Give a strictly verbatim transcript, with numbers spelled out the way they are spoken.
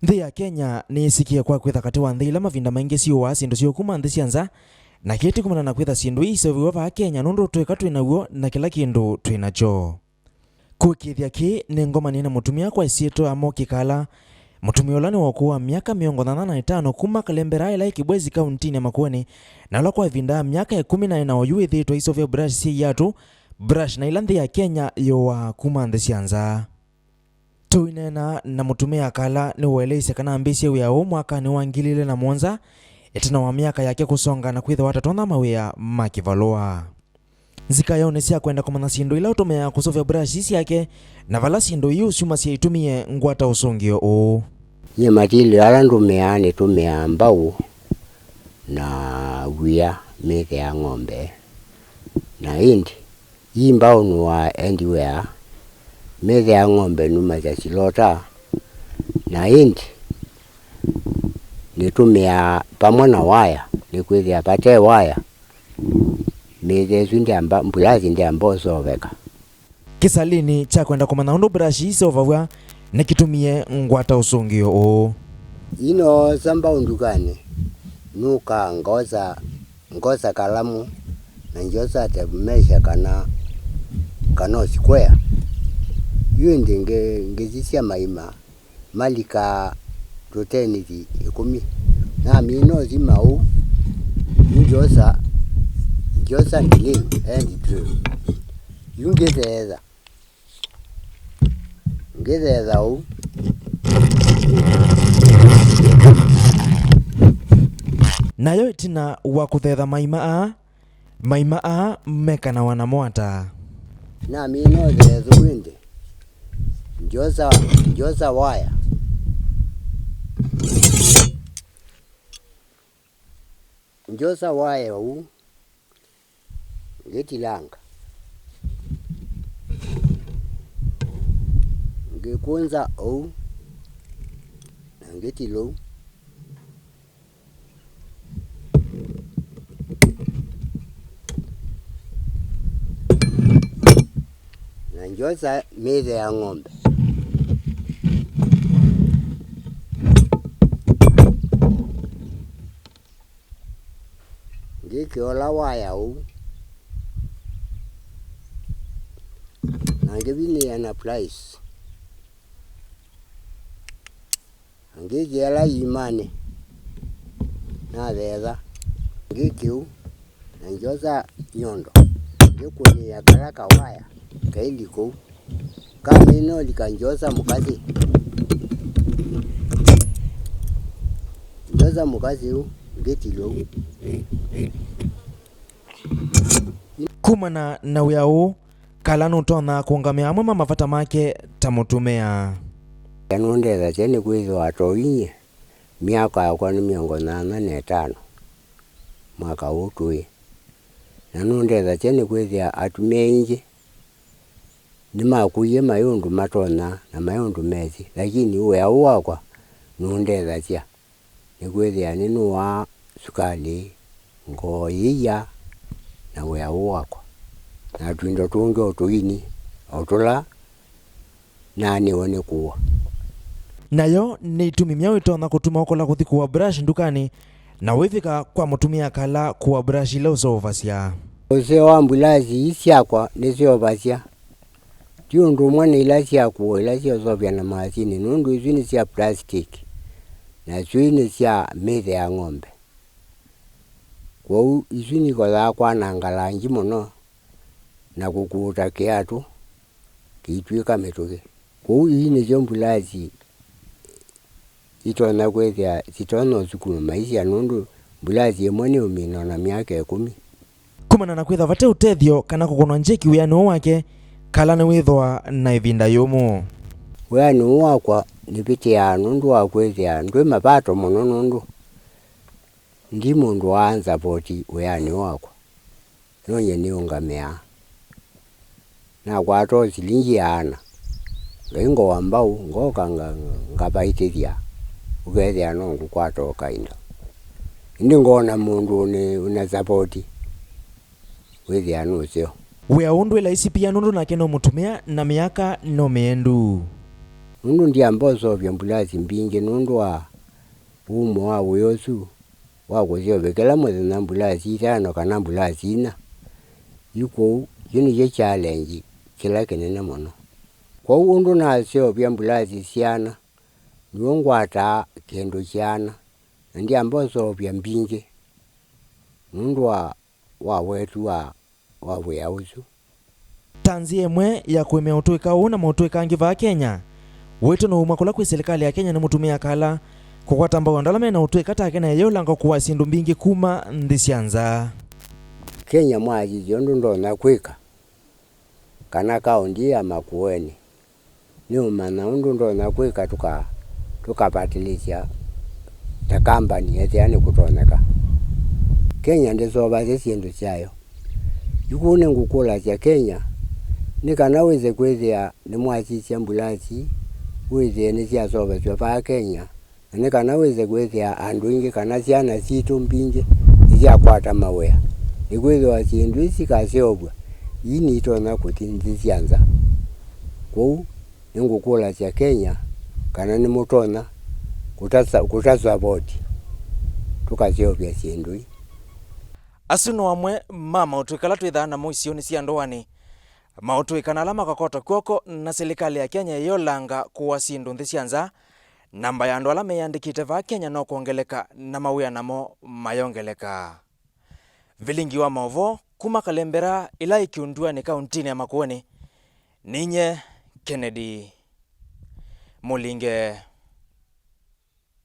Nthĩ ya Kenya nĩyĩsikie kwa kwĩtha katĩ wa nthĩ ila mavinda maingĩ syĩũaa syĩndũ syĩ kuma nthĩ sya nza, na kĩĩ ti kumana na kwĩtha syĩndũ ii iseũvĩw'a vaa Kenya nũndũ tũĩka twĩ naw'o na kĩla kĩndũ twĩ nakyo. Kũĩkĩĩthya kĩĩ, nĩngomanĩe na mũtumĩa kwa ĩsyĩtwa ya Moki Kala. Mũtumĩa ũla nĩ wa ũkũũ wa myaka mĩongo nyanya na ĩtano kuma Kalembera ĩla yĩ Kibwezi kauntinĩ ya Makueni, na ũla kwa ĩvinda ya myaka ĩkũmi na ĩna oyu wĩthĩĩtwe aiseũvya brush sya iatũ, brush na ila nthĩ ya Kenya yĩũaa kuma nthĩ sya nza. Tũineena na mũtumĩa Kala nĩwaeleisye kana ambĩĩsye wĩa ũũ mwakanĩ wa ngili ilĩ na mũonza, ĩtina wa myaka yake kũsonga na kwĩthĩwa atatonya mawĩa ma kĩvalũa. Nzika yaũ nĩ sya kwenda kũmanya syĩndũ ila ũtũmĩaa kũseũvya brush syake, na vala syĩndũ iu syumasya itumie ngwata ũsũngĩo ũũ. Nyie material ala ndũmĩaa, nĩtũmĩaa mbaũ na wia, mĩĩthĩ ya ng'ombe, na ĩndĩ ii mbaũ nũaa anywhere, mĩĩthĩ ya ng'ombe numasya silota, na ĩndĩ nĩtũmĩaa vamwe na waya, nĩkwĩthĩa vate waya, mĩĩthĩ ĩsu ndĩamba, mbulasi ndĩamba ũseũveka. Kĩsalinĩ kya kwenda kũmanya ũndũ brush iseũvaw'a, nĩkĩtumie ngwata ũsũngĩo ũũ. Ii noosa mbaũ ndukanĩ, nũkaa ngosa, ngosa kalamu, na ngyosa tape measure kana, kana o square. Yu ĩndĩ ngĩ-, ngĩsisya maima malikaa tũteniti ĩkũmi. Namina ũthima ũu, yu ngyosa, ngyosa drill, hand drill. Yu ngĩtheetha. Ngĩtheetha ũu. Nayo ĩtina wa kũtheetha maima aa, maima aa mekanawa namo ata? Namina ũtheethu ĩndĩ, ngyosa, ngyosa waya. Ngyosa waya ũu, ngĩtilanga, ngĩkũnza ũu, na ngĩtila ũu. Na ngyosa mĩĩthĩ ya ng'ombe. Ngĩkĩola waya ũu, na ngĩvinĩĩa na pliers, na ngĩkĩela iimanĩ, natheetha, ngĩkĩu, na ngyosa nyondo, ngĩkũnĩĩa kala kawaya kaili kũu. Kamina ũlika ngyosa mũkasĩ. Ngyosa mũkasĩ ũu, ngĩtila ũu. Kumana na wĩa ũũ, Kala nũtonya kũũngamĩa amwe ma mavata make ta mũtumĩa. Nũndethasya nĩkwĩthĩwa atoinye, myaka yakwa nĩ mĩongo nyanya na ĩtano mwaka ũũ tũĩ. Na nũndethasya nĩkwĩthĩa atumĩa aingĩ nĩmakũie maĩ ũndũ matonya na maĩ ũndũ mesĩ, lakini wĩa ũũ wakwa nũndethasya, nĩkwĩthĩa nĩnũaa sukalĩ, ngoo yĩia, na wĩa ũũ wakwa, na tũindo tũngĩ o tũini o tũla naanĩwe nĩ kũa. Nayo nĩ itumi myaũ itonya kũtuma ũkola kũthi kũa brush ndukanĩ na ũivika kwa mũtumĩa Kala kũa brush ila ũseũvasya? Ũseo wa mbulasi ii syakwa nĩseũvasya. Ti ũndũ ũmwe na ila sya kũa, ila syaseũvw'a na maasini, nũndũ isu nĩ sya plastic, nasyo ii nĩ sya mĩĩthĩ ya ng'ombe. Kwoou isu nikosaa kwananga langi mũno na kũkuuta kĩatũ kĩitw'ĩka mĩtũkĩ. Kwoou ii nĩsyo mbulasi itonya kwĩthĩa sitonya ũsukuma maisha, nũndũ mbulasi ĩmwe nĩũmina o na myaka ĩkũmi. Kumana na kwĩthwa vate ũtethyo kana kũkũnwa njeki wĩanĩ ũũ wake, Kala nĩwĩthwa na ĩvinda yũmũ. Wĩanĩ ũũ wakwa nĩvĩtĩaa nũndũ wa kwĩthĩa ndwĩ mapato mũno, nũndũ ndi mũndũ wa nsapoti wĩanĩ ũũ wakwa. No nyie nĩũngamĩaa. Nakwata o silingi ya ana, ngaingũa mbaũ, ngoka nga-, ngavaitĩthya, ũkethĩa no ngũkwata o kainda. Ĩndĩ ngoona mũndũ ũnĩ-, ũna sapoti, wĩthĩa nũseo. Wĩa ũũ ndwĩ laisi pia nũndũ nake no mũtumĩa na mĩaka no mĩendu. Nũndũ ndyamba ũseũvya mbulasi mbingĩ nũndũ wa wumo wa wĩa ũsu wa kũseũvya kĩla mũthenya mbulasi itano kana mbulasi inya, yu kwoou kyu nĩkyo challenge kĩla kĩnene mũno. Kwoou ũndũ naseũvya mbulasi siana, nĩw'o ngwataa kĩndũ kĩana, na ndyamba ũseũvya mbingĩ nũndũ wa, wa wetu wa, wa wĩa ũsu. Ta nzĩa ĩmwe ya kũĩmĩa ũtũĩka ũũ na maũtũĩka angĩ vaa Kenya, wĩto nũumwa kũla kwĩ silikalĩ ya Kenya nĩ mũtumĩa kala kũkwata mbau andũ ala me na ũtũĩka take na ĩyolanga kũaa syĩndũ mbingĩ kuma nthĩ sya nza. Kenya mwasisya ũndũ ndonya kwĩka, kana kaũnti ya Makueni, nĩũmanya ũndũ ndonya kwĩka tũka-, tũkavatilĩsya ta kambani ethĩa nĩkũtonyeka. Kenya ndĩseũvasya syĩndũ syayo. Yu kũu nĩngũkũlasya Kenya, nĩ kana wĩse kwĩthĩa nĩmwasisya mbulasi, wĩthĩe nĩsyaseũvasw'a vaa Kenya, na nĩ kana wĩse kwĩthĩa andũ aingĩ kana syana sitũ mbingĩ nĩsyakwata mawĩa. Nĩkwĩthĩwa syĩndũ ii sikaseũvw'a, ii nitonya kũthi nthĩ sya nza. Kwoou nĩngũkũlasya Kenya kana nĩmũtonya kũtasa-, kũtasavoti tũkaseũvya syĩndũ ii. Asu no amwe ma maũtũĩka ala twĩthaa namo isionĩ sya ndũanĩ. Maũtũĩka na ala makakwata kw'oko na silikalĩ ya Kenya ĩyolanga kũaa syĩndũ nthĩ sya nza, namba ya andũ ala meyandĩkĩte vaa Kenya no kwongeleka na mawĩa namo mayongeleka. Vilingi wa maũvoo kuma Kalembera ĩla ĩ Kĩũnduanĩ kaũntinĩ ya Makueni, ninyie Kennedy Mũlinge.